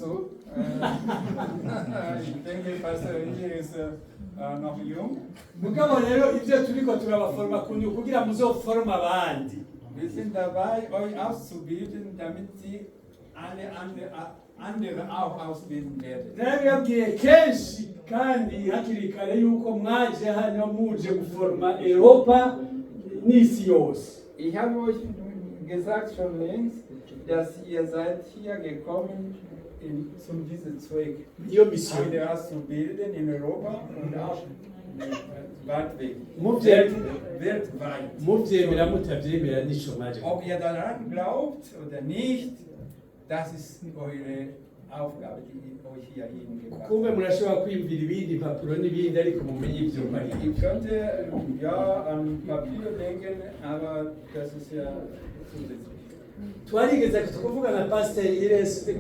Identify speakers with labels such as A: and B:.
A: so. Ich denke, Pastor Ije ist noch jung.
B: Mugabo rero ibyo turiko turabaforoma kundi kugira muzoforoma abandi.
A: Wir sind dabei, euch auszubilden, damit sie alle andere auch ausbilden werden.
B: Narabibabwiye kenshi kandi hakiri kare yuko mwaje hano muje guforoma Europa n'isi yose.
A: Ich habe euch gesagt schon längst, dass ihr seid hier gekommen zum diesem Zweck,
B: Niyo mission.
A: Andere auszubilden in Europa und auch weit weg. Weltweit.
B: Muvyemera mutavyemera nico mwaje.
A: Ob ihr daran glaubt oder nicht, das ist eure Aufgabe, die ich euch hier hingebracht
B: Kumbe
A: habe.
B: Murashobora kwiyumvira ibindi impapuro n'ibindi ariko mumenye ivyo mari.
A: Ihr könnt ja an Papier denken, aber das ist ja zusätzlich.
B: Twarigeze kuvuga na Pasiteri Iresi